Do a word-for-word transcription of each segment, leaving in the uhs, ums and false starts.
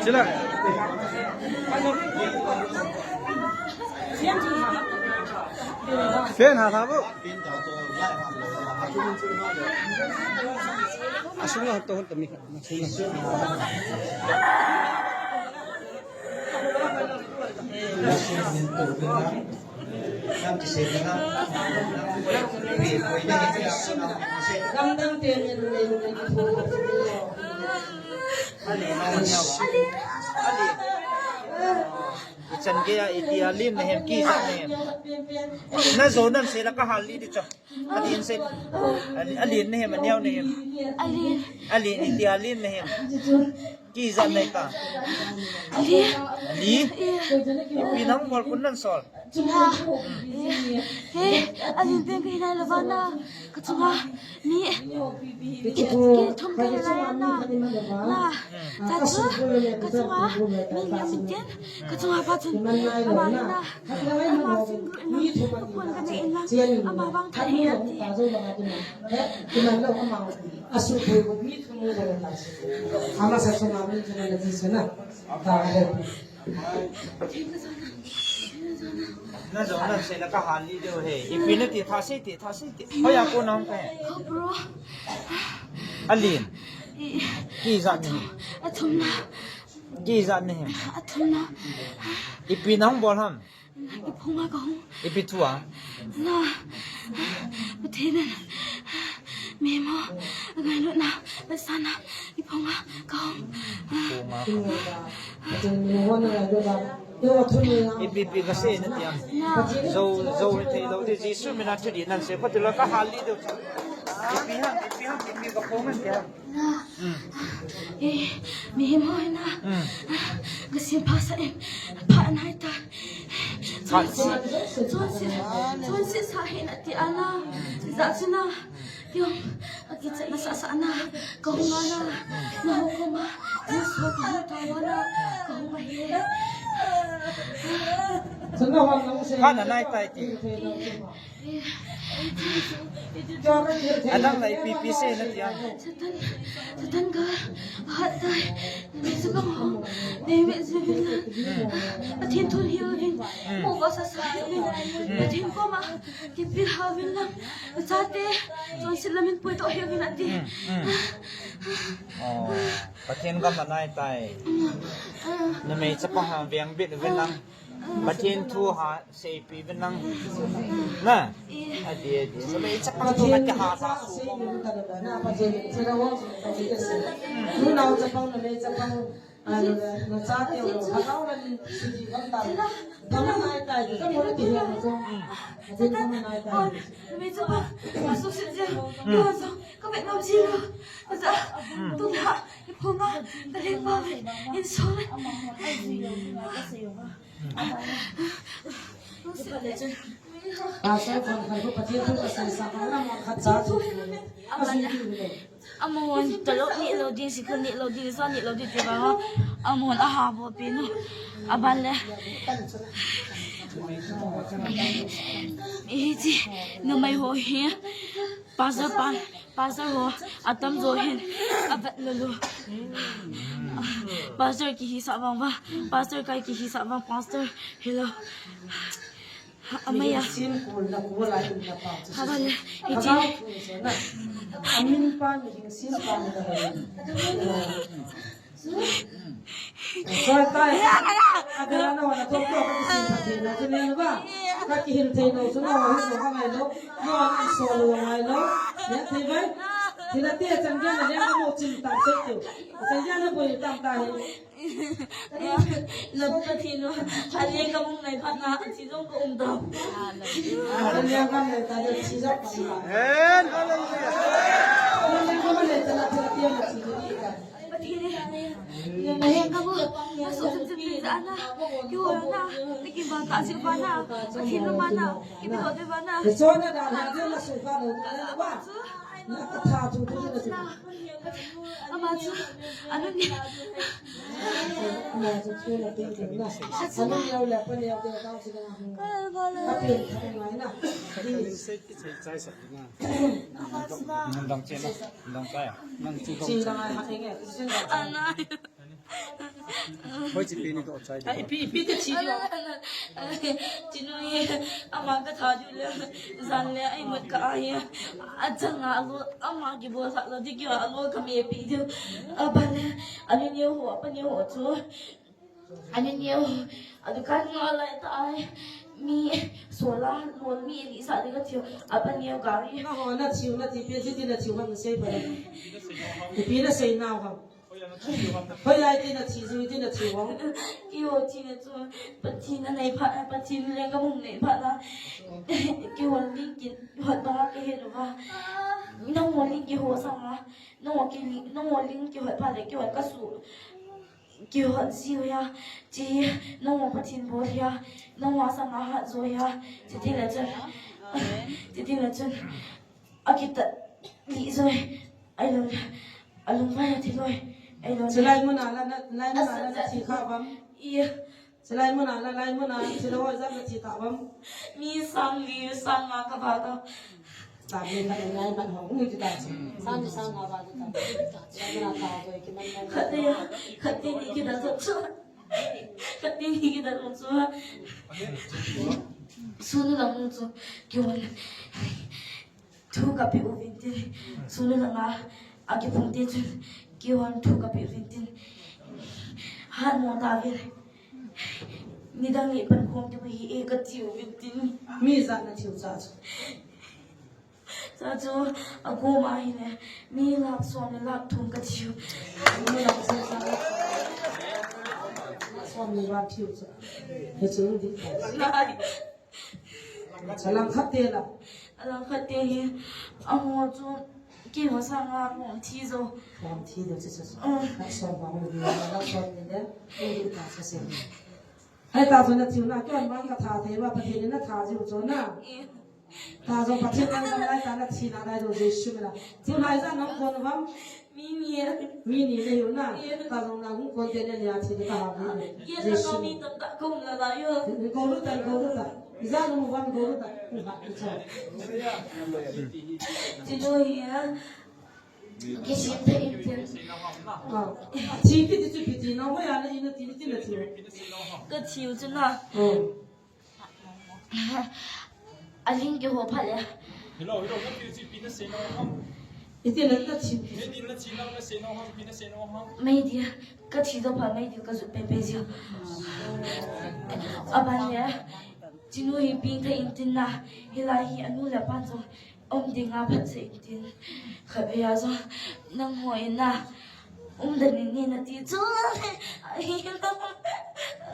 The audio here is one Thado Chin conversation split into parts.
Sila. Fan ha tha bo. Asung la to to mi. Ichan geiya iti a lim nahem, kija nahem. Najo nan sei la kahal li di cho. Alin sei. Ali, alin nahem, aneo nahem. Alin. Alin, iti a lim nahem. Kija nai ta. Ali. Ali. Ipi nang bol kun nan sol. Chunga. He, alin pen kahi nai lou vana. Kachunga. Mi. Ki, kithum kahi nai na. Na. Chachu. Kachunga. Mi, mi, mi tin. Kachunga pa chun. Ama na. Ama finger na. Kaphun kana in lang. Ama vang tha in lang ti. He, kiman lou ama. Asu pui ko mi thum mo ko ta. Ama sa so ma mi thum na ji sana. Ta he. Najo nan sei la kahal li diu he. Ipi nati, tha sei ti, tha sei ti. Hoiya ko nang pe. Ko bro. Alin. I. Kija nahem. Athum na. Kija nahem. Athum na. Ipi nang bol ham. Kiphunga kahung. Ipi thu a? Na. Pathen in. Mimo. Ngailutna. Pasana. Kiphunga kahung. Kiphunga kahung. Ipi ipi kasei nati ham. Na. Jou, jou hithei lou di Jesu mina thudih nan sei phat lou kahal li diu. Ipi ham, ipi ham, ipi kaphung nati ham. Na. Mm. Eh, mihem ho na. Mm. Ka sin pha sa em. Pha nai ta. Pha. Chonset, chonset, chonset sa hi nati ana. Ja chu na. Yom, akichat na sa sa na. Kahung ana. Na ho koma. Na so kahung ta ana. Kahung ahi. Pha na nai ta ti. Adang la ipi ipi sei nati ham. Satan, Satan ka hat tai. Ni su ka mo. Ni me su vin la. Pathen thu hiuvin. Mo ba sa sa hiuvin. Pathen koma. Kipi hiuvin la. Chate. Chonset lamin pui to hiuvin ati. Hmm, hmm. Oh, Pathen gam anai tai. Numei chapa ha veng bit uvin lang. Pathen thu ha seipeh uvin lang. Na? Ati, ati. Numei chapang thu kati ha sa su ko. Numei chapang, numei chapang. Alo le, na chate ho, ha kau la ni suji gam ta. Gam anai tai, ka mo le ti hian na chong. Ati gam anai tai. Numei chapang, ka su sit je. Ka su, ka bet nom ji lo. Ka sa, tu la, i phunga, ka le pa ve, in so le. Pastor, kon khan ko Pathen thu ka seisa ka la mo khat cha chu. Ka sui ti le. Amahon talou neh lou ding, sikul neh lou ding, sa neh lou ding ti vang a. Amahon aha bol pen u. Aban le. Hiche numei ho hi. Pastor pan, pastor ho, atam jo hin. Avet lou lou. Pastor kihisah vang vang. Pastor kai kihisah vang, pastor. Hello. Amaya. Haba le, iti. Amin pa mihing sin pa ni da. Soi tai. Abela na wana tok tok ka kisin pa thei na, ka kihil thei na, so na wa so ha ngai lo. Na wa so lo ngai lo. Ya thei bai. Thina ti chan gei na ya mo chin ta se tu. Chan gei na boi tam ta hi. Lou ka thi lou. Ale ka mung nai phat na, a thi jong ka um dau. Ale ka nai ta de thi jong ka um. Amen. Hallelujah. Ale ka mung nai ta na thi na ti na thi ni ka. Pathen e. Nai ka bu. Asu sim sim ni da na. Ki ho na. Ni ki ba ka si ba na. Pathen lo ma na. Ki bi lo de ba na. So na da na de na su ka lo na ba. Na ka tha thu thu na su. Ama Anu ni. Ama chu chu la pin pin na. Anu ni au la pa ni au te ka chu na. Ka pin ka pin mai na. Dang che na. Dang kaya. Nang chu dang. Chi dang ai ha nge. Ana. Hoi chi pi ni to chai. Ai, pi, pi te chi jo. Chi nu ye, ama ka tha ju le, zan le, ai mut ka ai. A chang a lo, ama ki bo sa lo, di ki a lo ka me pi ju. A ba le, a ni ni ho, a pa ni ho chu. A ni ni ho, a du kan nga lai ta ai. Mi, so la, lo mi ni sa de ka tiu. A pa ni ho gari. Na ho, na tiu, na ti pi, ti ti na tiu, ha, na sei pa. Ti pi na sei na ho. Hoi ai ti na thi ju ti na thi vang. Keiho thina chu Pathen a nei phat, Pathen lenggam hung nei phat na. Keiho ling kihot banga kahe lou va. Nangho ling kihot sanga, nangho ki, nangho ling kihot phat le keiho kasu. Kihot ji ho ya. Chi nangho Pathen bol ya. Nangho sanga hat jo ya. Chiti le chun. Chiti le chun. A kitat li joi. Ai lo. A lung vai a thi loi. Ai lo. Chilai mun a la na, lai mun a la na thi kha vam. Iya. Chilai mun a la, lai mun a, chilai ho ja na thi ta vam. Mi sang li, sang nga ka ba ta. Ta mi ka ngai ban ho, ngi ta. Sang li sang nga ba ta. Lai mun a ta joi ki man man. Khat te, khat te ni ki da joi. Khat te ni ki da joi. Sunu la mun chu. Ki wan. Thu ka pe uvin tin, sunu langa, a kiphung te chun, keiho thu ka pe uvin tin. Han mo ta uvin. Nidang le pan khom te hi e ka ti uvin tin. Mi ja na thiu cha chu. Cha chu, a ko ma hi le, mi lakh som le lakh thum ka thiu. Mi lakh som le lakh thum. Lakh som le lakh thiu cha. He chu di. Nai. Alang khat te la. Alang khat te hi, amaho chu, keiho sanga lom thi jo. Lom thi jo, chu, chu, chu. Mm. Lakh som ba mo, lakh som ni le, ni ta sa se. Hai ta jo na thiu na, keiho man ka tha thei va, Pathen in na tha jiu jo na. Eh. Ta jo Pathen na lai ta na thi na lai jo Jesu mina. Thiu lai ja nang kon vam. Mi ni e. Mi ni le yo na. Mi e. Ta jong na hung kon te ne nia thi ta ha mi. Ye na Jesu. Ka mi tam ta ko la la yo. Ko lu ta, ko lu ta. Za no mu van ko lu ta. Ku ha ki cha. Ti lo hi ya. Ki sim te in te. Ah. Thi ki ti chu ki ti na ho ya na ina ti ti na thi. Ka thiu chu na. Hmm. A ling kihot phat le. Hello, hello, na pi chi pi na se no ham. Iti na na chi. Iti na chi na na se no ham, pi na se no ham. Mei dia, ka thi jo phat mei dia ka jut pe pe jia. Aban le. Chinu hi pi ka in tin na. Hilai hi anu le pan jo. Um dinga phat se in tin. Khatvei a jo. Nangho in na. Um dan in ni na ti chu.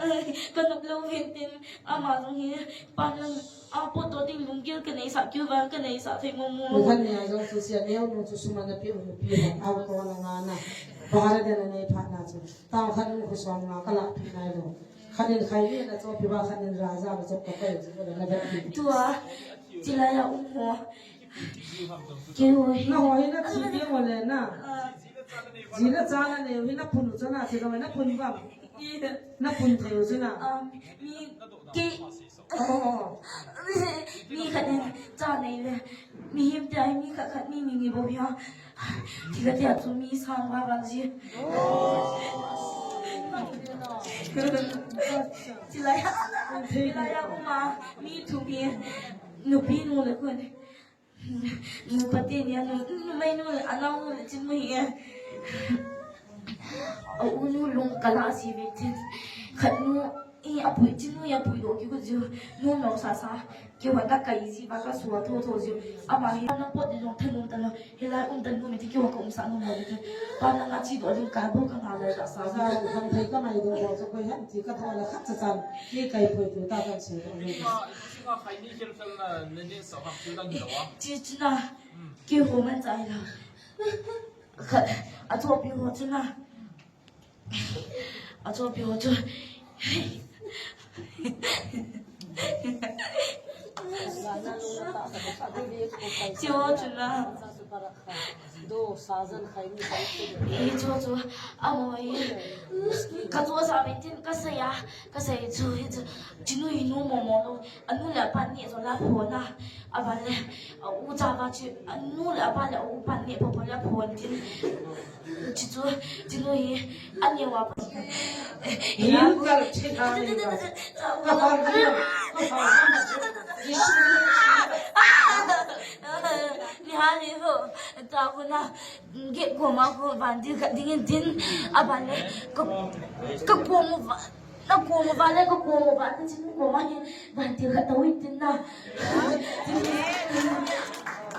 Ai, ka nop lou hin tin, ama jong hi, pam lang, a pot to ding lunggel ka nei sa, keu vang ka nei sa, thei mo mo. Mo khan nei a jong chu sia neo nu chu suma na pi u pi u, au ko na nga na. Bahar de na nei pha na chu. Tao khan nu khu som nga ka la pi nai lo. Khan in khai ni na cho pi ba khan in ra ja na cho ka kai chu na na pi. Tua, chilai a um ho. Keu hi. Na ho hi na chi pi mo le na. Ah. Ji le cha na neo hi na phun u chu na, chi lo na phun vang. Na phun thei u chu na. Um, mi ki. Oh. Mi khat in cha nei le. Mihem te ai mi khat khat mi ni ni bou hi a. Ti khat te a chu mi sang va vang ji. Chilai a, chilai a um a, mi thum hi. Nupi nu le khun. Nu pate ni a nu, numei nu le, anao nu le chin nu hi e. A u nu lung kala si ve chin. Khat nu, i a pui chin nu i a pui lo ki ku jiu. Nu no sa sa. Ki wan ka kai ji ba ka sua tho tho jiu. Ama hi na pot ni long thanum ta lo. Hilai um ta nu mi ti ki wan ka um sa nu mo le chin. Pa na nga chi do ling ka bo ka nga le da sa. Sa u kham thei ka mai do bo sa koi han ti ka tho la khat cha chan. Ki kai pui tu ta kan si do. Sunga khai ni khel fel na, na ne sa ha thil dang hi lo a. Chi chu na. Hmm. Keiho man chai lo. Kha, a chopi ho chu na. A chopi ho chu. Chi ho chu na. Para kha, do sajan khai ni khai. Hi chu chu, amo hi. Ka chu sa ve tin ka sei a, ka sei chu hi chu. Chinu hi nu mo mo lo. Anu le apa ni zo la pho na. Aban le, a u cha va chu, anu le apa le u pa ni pho pho la pho tin. Chi chu, chinu hi, ani wa pa. Hin kal chi tha ni wa. Ka pa ni. Ka pa ni. Ni ha ni ho, ta ko na, ge ko ma ko van di ka ding din, aban le, ka, ka ko mo va, na ko mo va le, ka ko mo va, na chin ko ma ni, van di ka ta win din na.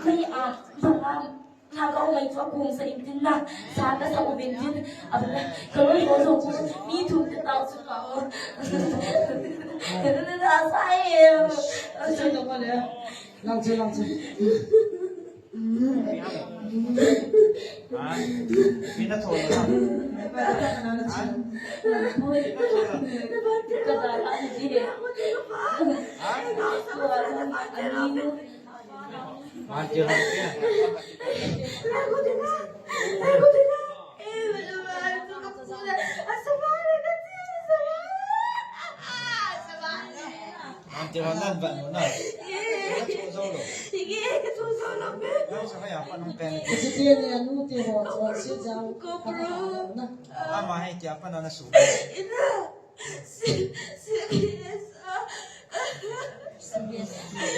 Ni a, ba ma, na ka o mai chu a ko sa in din na, sa ka sa u bin din, aban le, ka lo ko zo ko, mi tu ka ta su ka o. Ka na na sa e. Sa ka ma le. Lang che, lang che. Ha? Pina thon na. Ha? Pina thon na. Ha? Auntie, auntie. Auntie, ho nan vat nu na. Ka chu zo lo. Nang sa kaya pa nang pen. Siti ni anu ti ho, so si jao. Ama hai tia pa na na su.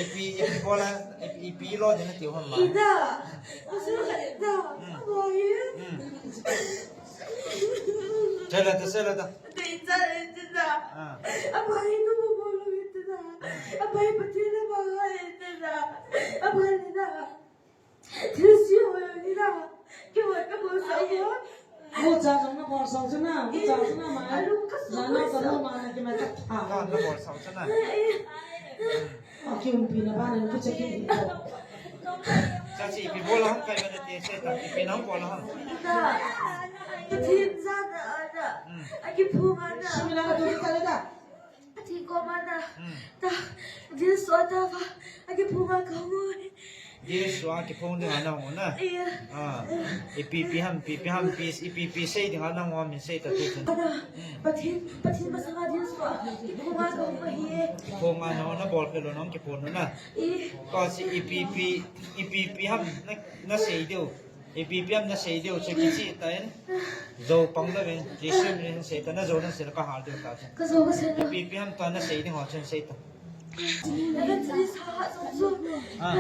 Ipi, ipi bola, ipi, ipi lo din na tiu hon ma. Ina. Usu ka ina. Hmm. Amo hi. Hmm. Sela ta, sela ta. Te ina, ina. Ah. Amo hi no mo bolo ina. Amo hi pati na mo ina. Amo hi na. Thilse ho ni na. Kei ho ka bol sao. Mo cha jong na bol sao chu na, mo cha chu na ma. Alu ka su. Na na ka lo ma na ki ma ta. Ah, na bol sao chu na. Ah, ki um pi na ba na ki cha ki. Cha chi pi bol ham kai ba na te se ta, pi na bol ham. Na. Pathen jana ana. Hmm. Aki phung ana. Sumina ka tu ta ta. Athi ko ma na. Hmm. Ta, Jesu a ta va, aki phung a ka mo. Jesu a kiphong ding a na ho na. Iya. Ah. Ipi pi ham, pi pi ham, pi, ipi pi sei ding a na ho min sei ta tu tu. Ana, hmm. Pathen, Pathen masanga Jesu a kiphong a ka mo hi. Kiphong a na ho na bol phe lo na kiphong na. I. Ka si ipi pi, ipi pi ham na, na sei diu. Ipi pi ham na sei diu, chu kichi ta in. Zo pang lo in, Jesu min in sei ta, na zo na sei la ka hal diu ta chu. Ka zo ka sei lo. Ipi pi ham ta na sei ding ho chun sei ta. Evangelist ha ha zo zo. Ah.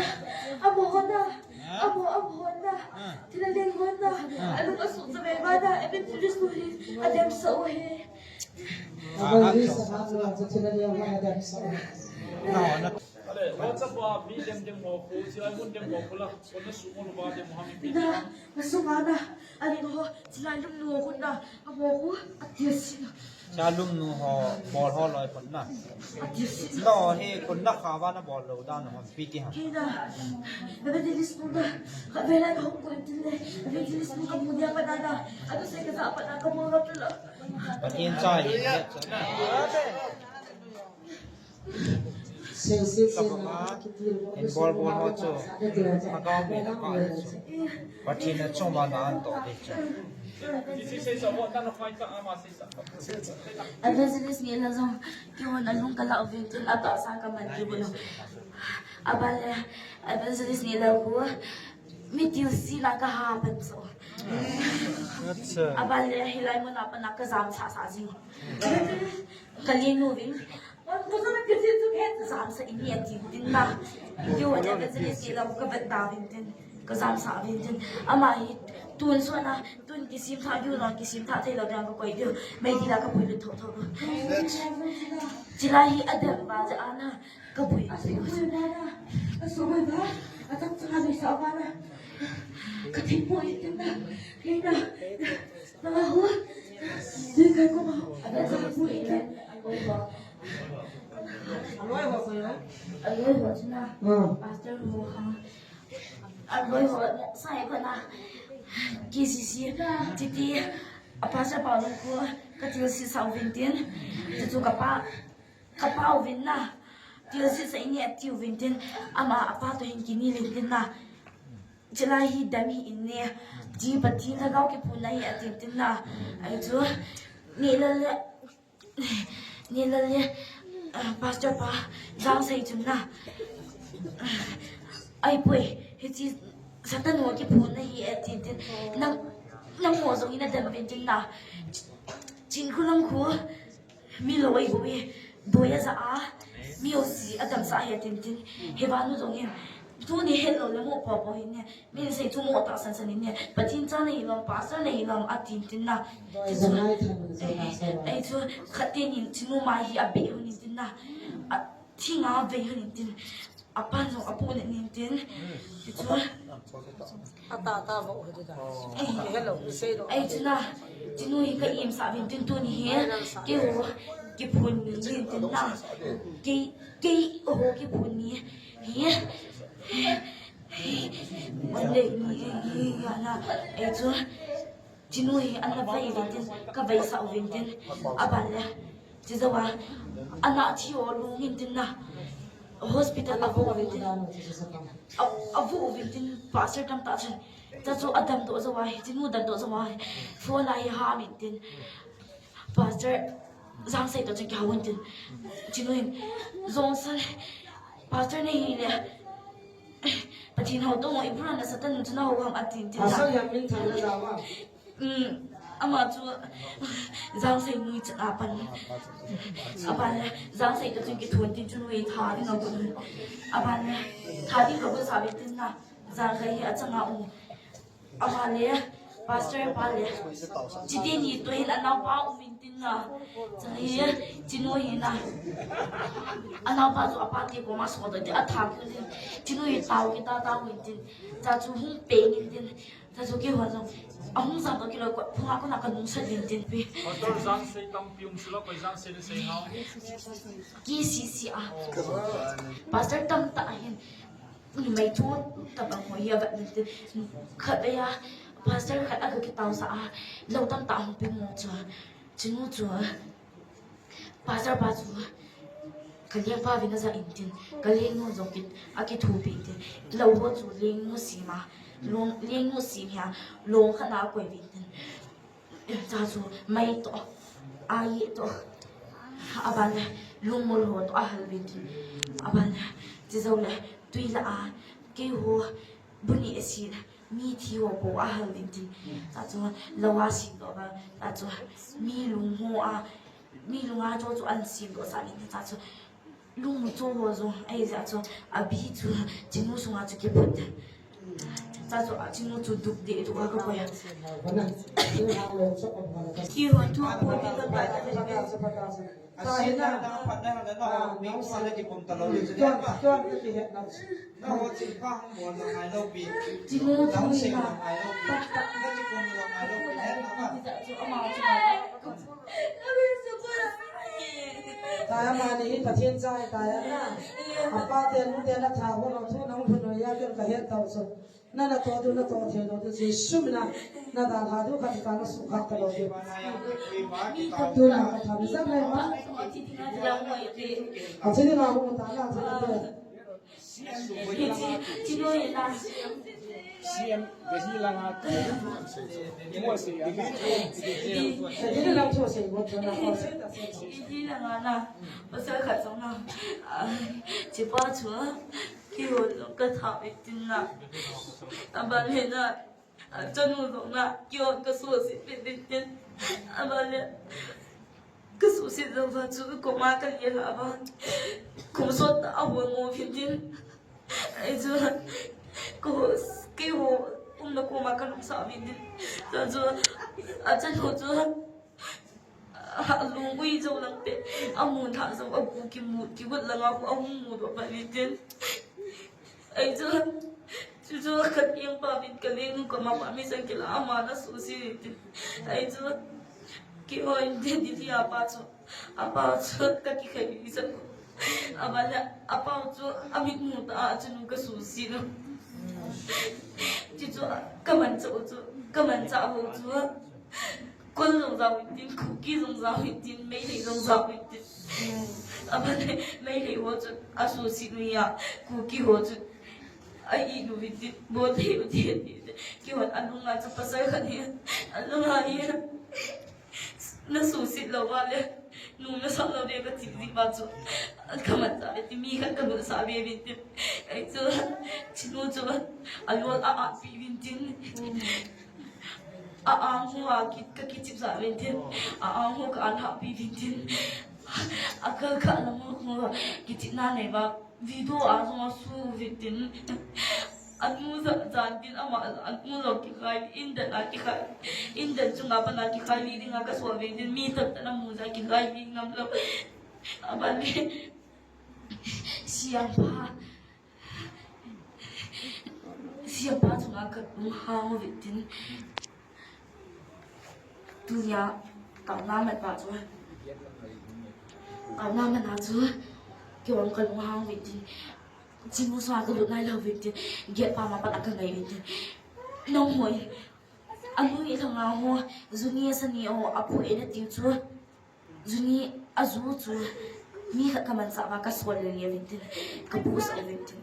Amo ho na. Ah. Amo, amo ho na. Ah. Thina leng ho na. Ah. Alung asu sa ve ba na, evangelist ho hi. Adem sa u hi. Ah, evangelist ha ha zo zo, thina leng ho na adem sa u. Na ho na. Ale, WhatsApp a mi dem dem ho khu, chilai mun dem ho khu la, kona su mo lu ba dem ho mi pi. Na, na su ma na, ale ho, chilai lum nu ho khu na, a ho khu, a tia si na. Chilai lum nu ho, bol ho loi khu na. A tia si na. No, he khu na kha ba na bol lo da na ho pi ti ha. He na, na be di lis nu na, ka be la ka ho khu tin le, na be di lis nu ka mu dia pa na na, a tu se ka sa pa na ka mo lo tu lo. Pathen cha hi, cha na. Sel, sel, sel, na, kiti, in bol bol ho chu. Ka ka mi na ka chu. Pathen na chu ma na an to de chu. Evangelist ni la jong, kei hon alung ka la uvin tin, a to sa ka man ki bu lo. Aban le, evangelist ni la khu, mi thilse la ka ha pan so. Acha. Aban le, hilai mun a pan a ka jam sa sa jing. Ka lin u vin. Jam sa in ni a ti u tin na. Ti u a evangelist ni la ka vet da vin tin. Ka jam sa vin tin. Ama hi tun so na, tun kisim tha diu na, kisim tha thei lo dang ka koi diu. Mei ti la ka pui lu tho tho. Chilai hi a dem ba ja ana ka pui. A sui pui ba na. A sui pui ba. A tak chang a sa ba na. Ka thei pui tin na. Kei na. Nang a hu. Dui kai ko ma. A da sa hu i ke. Aloi ho chu na. Hmm. Pastor ho ha. Aloi ho sa e ko na. K C C. Titi. A pastor pa lo ko. Ka thilse sa uvin tin. Ti chu ka pa. Ka pa uvin na. Thilse sa in ni a ti uvin tin. Ama a pa to hin kini lin tin na. Chilai hi dam hi in ne, ti Pathen lhagao kiphonna hi atin tin na. Ahi chu, Nilal le, Nilal le, ah, Pastor pa, Jangsei chun na. Ahipoi, hiche Satan ho kiphonna hi atin tin. Nang, nangho jong in adam uvin tin na. Chinkholam khu, mi lou ahi bou e, doi aja a, mi jouse adamsah ahi atin tin. Hiche vang u jong in, tuni hetlou le mo popo hin ne, min sei chu mo tahsan san in ne, Pathen cha nahi lou, pastor nahi lou, atin tin na. Ahi chu, khat teni chinu ma hi abeh un in tin na. Athing a vei un in tin. Apan jong apu ne nin tin. Hichu. Ata ta vo hedi da. Hello, mi sei lo. Ahi chu na. Chinu hi ka imsah uvin tin tuni hi. Keiho kiphun ni nin tin na. Kei, keiho kiphun ni. Hi. One day ni, hi, hi, ya na. Ahi chu. Chinu hi ana vei uvin tin, ka veisah uvin tin. Aban le. Chijou a. Ana thi ho lung in tin na. Hospital a vo uvin tin. A, a vo uvin tin, pastor tamtah chun. Cha chu adam doh jou a, chinu dan doh jou a. Phone a hi ham in tin. Pastor Jangsei toh chun kihou in tin. Chinu hin. Jong san. Pastor nahi le. Pathen hou tong o, ibura na Satan chu na hou ham atin tin. Pastor jam min thang na jawa. Um, ama chu Jangsei nui chan apan. Aban le, Jangsei toh chun kithon tin chun ui tha ding a gun. Aban le, tha ding ka gun sa uvin tin na. Jangsei hi achang a um. Ama le, pastor pa le. Chiti ni toh hin anao pa um in tin na. Chang hi, chinu hi na. Anao pa chu apa te koma so toh tin atha kit in. Chinu hi tao kit a tao in tin. Cha chu hung peng in tin. Cha chu kihon jong. Ahung jam toh kilou ko, phunga kona ka nung sat in tin pi. Pastor Jangsei tampi um sila, koi Jangsei le sei hao. K C C a. Pastor tamtah ahin. Numei chu tabang ho hi avet in tin. Khatvei a, pastor khat aga kitao sa a, lou tamtah hung peng mo chu. Chinu chu, pastor pa chu, ka lengpa vin aja in tin, ka lengnu jong kit, akithopi in tin. Lou ho chu lengnu sim a, long, lengnu sim hi a, long khat na akoi uvin tin. Cha chu mei toh, ai toh, aban le, lungmol ho toh ahal uvin tin. Aban le, chijou le, tui la a, keiho, bu ni a si le, mi thi ho po ahal uvin tin. Cha chu, lou a sim toh ba, cha chu, mi lung ho a, mi lung a cho chu an sim toh sa in tin. Cha chu, Lungmuto ho jong, ahi jeh chun, abi chu, chinu sunga chu kiphut. Cha chu, a chinu chu duk deh duk a ka koi a. Kihon thu a poi ti ka kai ta le. Chinu thu hi na, tak tak. Ama chu. Taya mani hi Pathen cha ahi taya na. Apa te nu te na tha ho lo thu nang lhun no ya kel ka het tau chu. Na na to du na to the lo du Jesu mina. Na da la du kha ta na su kha ta lo du. Tu na ka tha mi sa mai ma. A chini na mo ta na chini te. Hichi, chinu hi na. C M, Delhi langa. Mua se, ya na. Delhi lang chu se, mo chu na, mo se ta se. Delhi langa na. Pasal khat jong na. Ah, chipa chu. Kihon jong ka tha ve tin na. Aban le na. Achanu jong na, kihon ka suhset pet pet in. Aban le, ka suhset jong jong chu, koma ka lhai a ban. Kum sot a hon mo pet in. Ahi chu, ko, keiho, umna koma ka lungsa pet in. Chu chu, achanu chu, alung ui jou lang pet, amu thah jou, agu kimu, kigot langa khu ahung mu doh pet in. Ahi chu, chu chu khat eng pa vin ka leng nu koma pa mi sang kila ama na suhset in tin. Ahi chu, kihon in tin ti a pa chu, apa chu ka kikhai ni sa. Aban le, apa chu, amit mu ta a chu nu ka suhset nu. Chu chu, ka manchah u chu, ka manchah ho chu. Kon jong jao in tin, Kuki jong jao in tin, Meitei jong jao in tin. Aban le, Meitei ho chu, asuhset nu ya, Kuki ho chu. A i nu vin tin, bol thei u ti, ti, ti. Kihon a nung a chu pasal khat hi, a nung a hi. Na susit lou va le, nung na sam lou de ka ti di va chu. Ka man sa ve ti mi khat ka lut sa ve vin tin. Ai chu, chinu chu, a lol a a pi vin tin. A ang ho a ki, ka kichip sa vin tin. A ang ho ka an ha pi vin tin. A kal kha lam ho kichip na nei va. Video a jong a su vin tin. A nu ja, jan tin ama, a nu jong kikhai, in dan a kikhai, in dan chunga pan a kikhai li ding a ka sual vin tin, mi tam tan a mu ja kikhai li ngam lou. A ban le, siampa, siampa chunga ka lunghang vin tin. Tunia, kauna man pa chu. Kauna man a chu. Kihon ka lunghang vin tin. Chinu sa ka lut nai lou vin tin. Gate pa ma pat a ka ngai vin tin. Nang hoi. A nu i thanga ho. Juni sa ni ho. A phu e na ti chu. Juni a ju chu. Mi khat ka man sa va ka sual le le vin tin. Ka pu sa vin tin.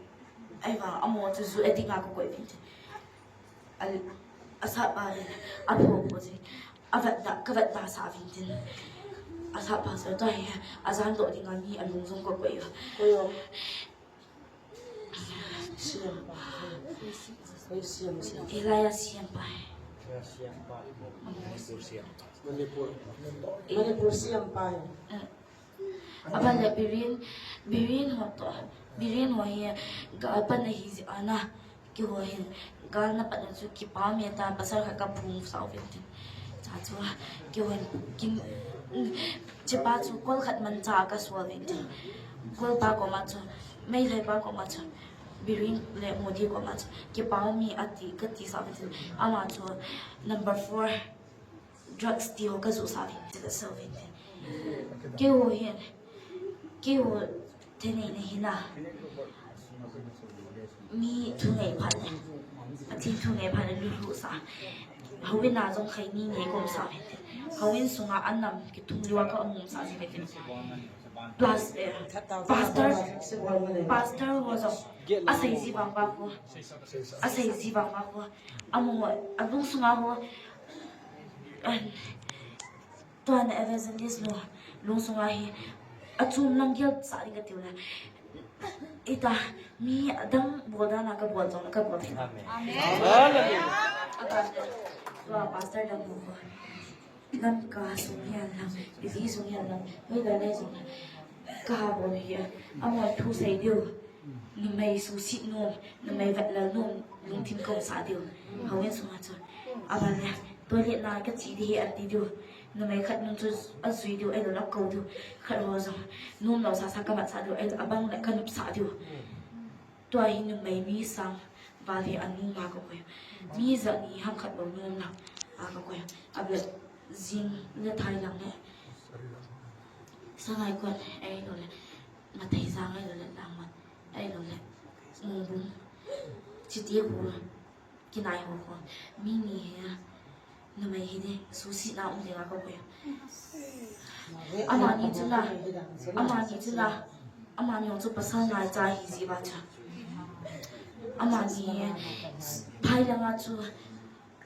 Ai va, a mo chu ju e ding a ka koi vin tin. A, a sat pa le, a pho pho si. A vat da, ka vat da sa vin tin. A sat pa sa ta he, a jan do ding a mi a lung jong ko ko yo. Ko yo. Siam pa. Ko siam siam. Ilaya siam pa. Manipur siam pa. Manipur. Manipur siam pa. Eh. Aban le Biren, Biren ho to, Biren ho hi gal pan ahi jeh a na, keiho hin, gal na pat na chu kipa mi ta pasal khat ka phung sa uvin tin. Cha chu, keiho hin, kin, chepa chu kol khat man cha ka sual uvin tin. Kol pa koma chu, Meitei pa koma chu, Biren le Modi koma chu, kipa mi ati, ka ti sa uvin tin. Ama chu, number four. Drugs ti ho ka ju sa vin, ti ka sa vin tin. Keiho hin, keiho thenei na hin a. Mi thu ngai phat le. Pathen thu ngai phat le lulu sa. Houin a jong khaini nei kom sa vin tin. Houin sunga anam kithum liwa ka um sa ji vin tin. Plus, eh, pastor, pastor ho jong. Asei ji vang va ho. Asei ji vang va ho. Amo, alung sunga ho. An, tuan evangelist nu, lung sunga hi, achom lam gel sa ding ka tiu le. Ita, mi adang bol dan a ka bol jong, ka bol thei. Amen. Amen. Amen. Tua pastor dang nu. Lamka sung hian lang, ipi sung hian lang, hoilai lai sung hian lang. Ka ha bol hi a, amahon thu sei diu, numei susit nom, numei vetlal nom, lungthim ka umsah diu. Houin sunga chun. Aban le, toilet na ka che ding ahi an ti diu. Numei khat nung chu a jui diu, ahilou le a ko diu. Khat ho jong, nom lou sasa ka matsah diu, ahilou le abang le ka nopsah diu. Tua hi numei mi sang val hi a nom a ka koi. Mi jat ni ham khat bou nom lang a ka koi. Aban le jing le thai lang le. Sangaikot ahilou le. Mataijang ahilou le Langwan ahilou le. Mongbung. Chiti khu. Kinai ho khu. Mi ni hi a. Numei hi ding, susit na um ding a ka koi. Amani chu na, amani chu na, amani jong chu pasal ngai cha hi ji va cha. Amani, phai langa chu,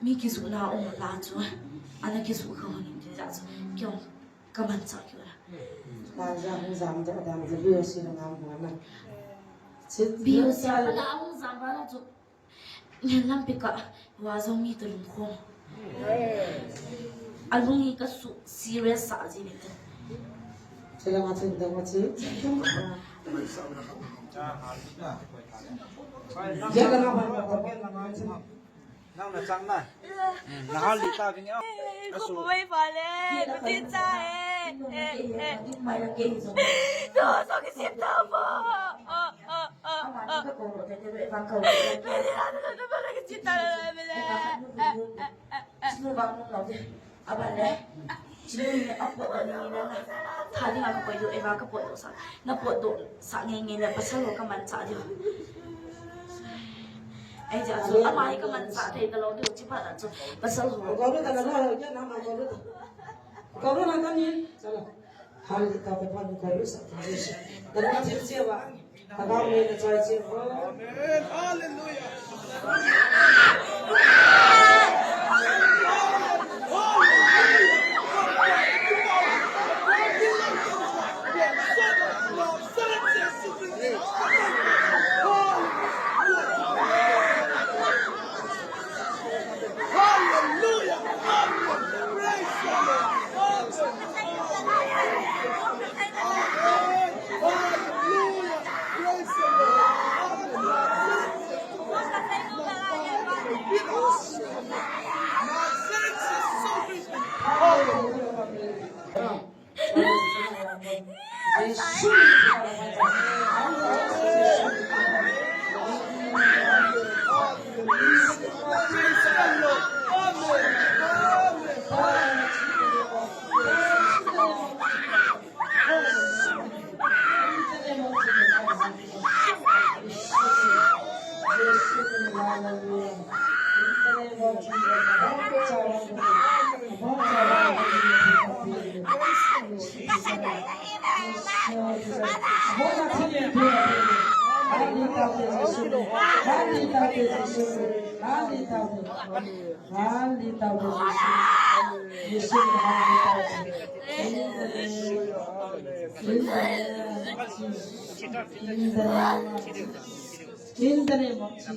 mi kijoh na um la chu, ana kijoh kha hon in ti ja chu, kei jong ka manchah keu la. Ba ja hung jam doh dan ja B O C langa hung na. B O C langa hung jam va la chu. Ngen lampi ka, wa jong mi ta lungkhom. Alung hi ka su serious sa ji ni te. Chila nga chen da nga chi. Ya la nga ba ba ba. Nang na chang na. Na hal di ta ving a. Ko pu mai fa le. Ko ti cha e. Eh, eh. To so ki sim ta bo. Oh, oh, oh, oh. Aban le, chinu vang nung lau te. Aban le, chinu ni a potdoh ni na na. Tha dinga ka potdoh, eva ka potdoh sa. Na potdoh sa ngei ngei le, pasal ho ka manchah diu. Ai ja chu, ama hi ka manchah thei ta lou diu, chi phat a chu, pasal ho. Ko ru ta na lo, ya na ma ko ru ta. Ko ru na ka ni, chala. Hal di ta pe pan ko ru sa ta. Dan ma thil che wa. Amen. Hallelujah. Hallelujah. Amen. Praise the Lord. Amen. Amen. Hallelujah. Praise the Lord. Amen. Hallelujah. In the name of Jesus.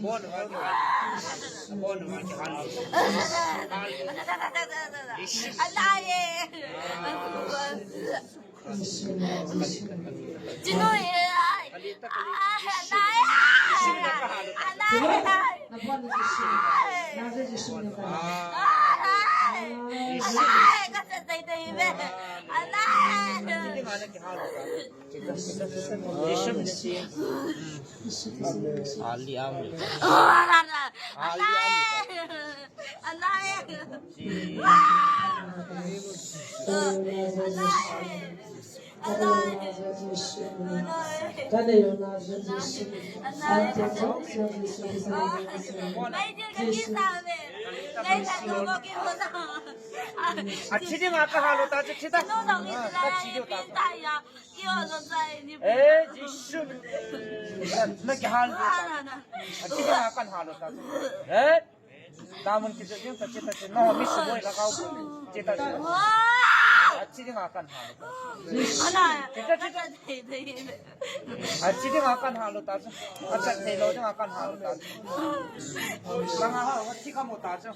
Ali Amin. Ali Amin. Achi dinga kahalo ta, achi ta. Achi dinga. Eh, Jisu. Na kihalo ta. Achi dinga kahalo ta. Eh? Namun kijot jeng ta, chi ta, chi. No, mi suboi lhagao. Chi ta, chi. Achi dinga kahalo ta. Chi ta, chi ta. Achi dinga kahalo ta, chi. Achi thei lou dinga kahalo ta, chi. Langa ha, achi kamu ta, chi.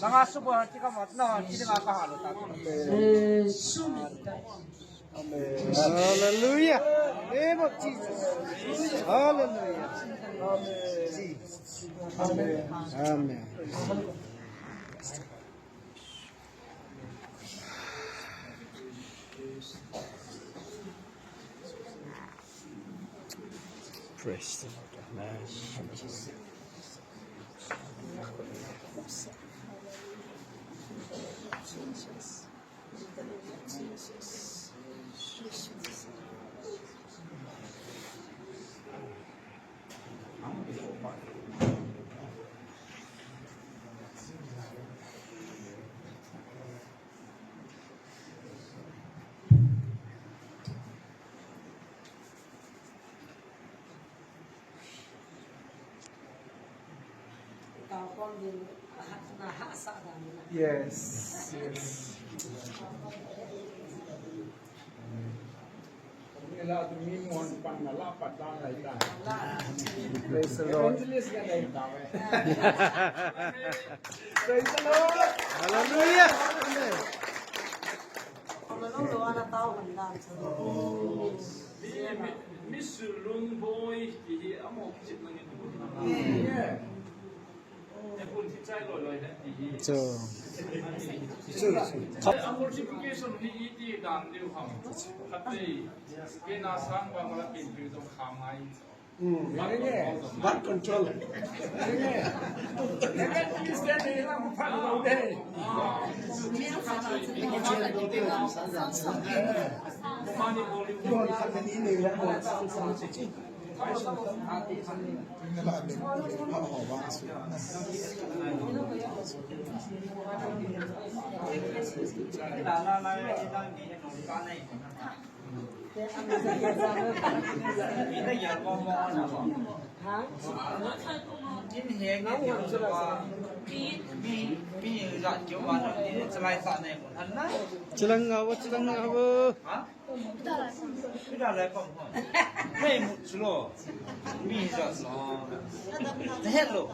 Langa suboi achi kamu, no, achi dinga kahalo ta, chi. Hallelujah. Name of Jesus. Hallelujah. Jesus. Amen. Praise the Lord. Amen. Yes, yes. Praise the Lord. Praise the Lord. Hallelujah. Amen. Mi, mi, mi sulung boy, ti hi amo kichit nangin. Yeah. Chu. Chu, chu. Amplification hi iti dan diu ham. Khat vei. Kei na sang ba mala pin pin jong kha ngai. Hmm, birth control. Ina ya mo mo na mo. Ha? In he ni ti mo ba. Mi, mi ja kyo ma no ni chalai sa ne mo. An na? Chilang nga wo, chilang nga wo. Ha? Pida lai pam ho. Nei mu chulo. Mi ja no. Hello.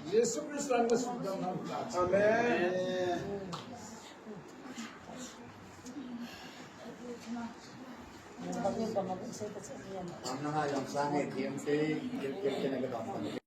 Jesu Christ ang nasundang. Amen. Ang nangayon sa ni T M K, T M K nagdadam.